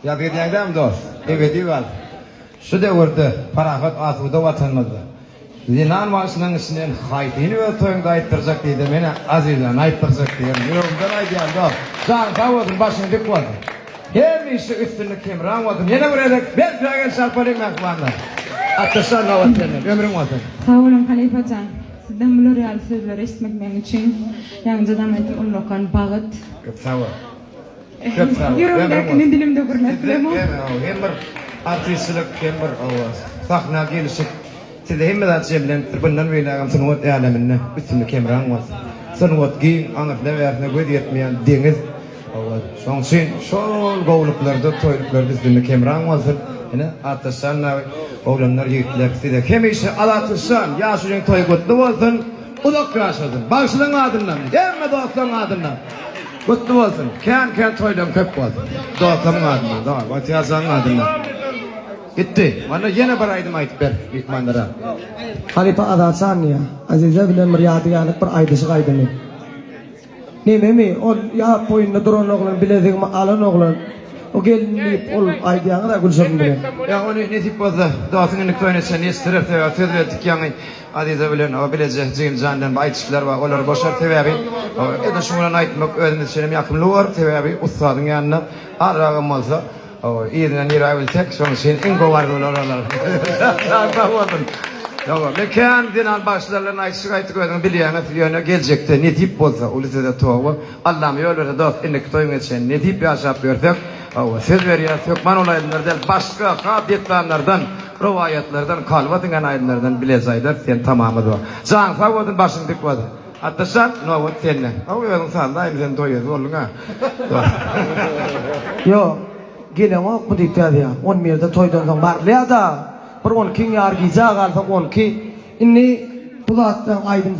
Ýazgy edýäň dämi dost? Ebedi galsyn. Şu döwürde parahat asuda watanymyzda zenan bagşylaryň içinden haýsyny öz toýuňda aýtdyrjak diýde menä Azizany aýtdyrjak diýerin. Ýüregimden aýdýan dost. Janyň sag bolsun, başyň dik bolsun. Hemişe üstünlik hemraň bolsun. Ýene bir gezek berk el çarpalyň mähribanlar. Atdaşjan nobat senden. Ömrüň bolsun. Sag boluň halypajan. Sizden bular ýaly sözleri eşitmek meň üçin ýaňyjadam aýtdym ullakan bagyt. Köp sag bol. Köp sag bol. Ýüregimdäkini dilimde gürläp bilemok. Hem bir artistçilik hem bir sahna gelişik sizde hemme zat jemlenipdir. Bundan beýlägem sungat äleminde üstünlik hemraň bolsun. Sungat giň, aňyrsyna bärsine göz ýetmeýän deňiz. Şoň üçin şol gowluklarda, toýluklarda üstünlik hemraň bolsun. Ine, Atdaşjan dagy, oglanlar, ýigitler size hemişe Azatlyşjan, ýaşulyň toýy gutly bolsun, uzak ýaşasyn. Bagşylaryň adyndan, hemme dostlaryň adyndan gutly bolsun. Kän-kän toýlaryň köp bolsun. Dostlarymyň adyndan, dogan, Bagtyýarjanyň adyndan. Gitdi. Onda ýene bir aýdym aýdyp ber myhmanlara. Halypa Azatjan diýýär. Aziza bilen bir ýadygärlik bir aýdyşyk aýdymy. Nememi, ol ýap boýunda duran oglan bilezigimi alan oglan, o gelin diýip ol aýdýaňyz-a Gülşirin bilen. Ýa ony nesip bolsa dostuň indiki toýuna çenli ýetişdirer sebäbi söz berdik ýaňy Aziza bilen o bileje jigimjan bilen bir aýdyşyklar bar olar boşar sebäbi edil şu bilen aýtmak özümiz üçin hem ýakymly bor sebäbi ussadyň ýanynda arragam bolsa Hawa, yzyndan ýöräbilsek, şonuň üçin iň gowy arzuwlar olar. Sag bolsun. Hawa, men kän zenan bagşylar bilen aýdyşyk aýtdyk, özüňiz bilýäňiz, ýöne geljekde nesip bolsa, uly söze toba, Allam ýol berse dost, indiki toýuňa çenli nesip ýaşap ýörsek, hawa, söz berýäs, hökman ol aýdymlar däl, başga has dessanlardan, rowaýatlardan, kalba siňen aýdymlardan bileje aýdarys, sen tamamyz bar. Janyň sag bolsun, başyň dik bolsun. Atdaşjan, nobat sende. Hawa, özüň sazlaýyn, sen toý eýesi bolduň-a. Ýok, geleňokmy diýip ýazýar. On birde toýdan soň barylýar-da, bir on ikiň ýary gijä galsa on iki. Indi bu zatlaryň aýdym.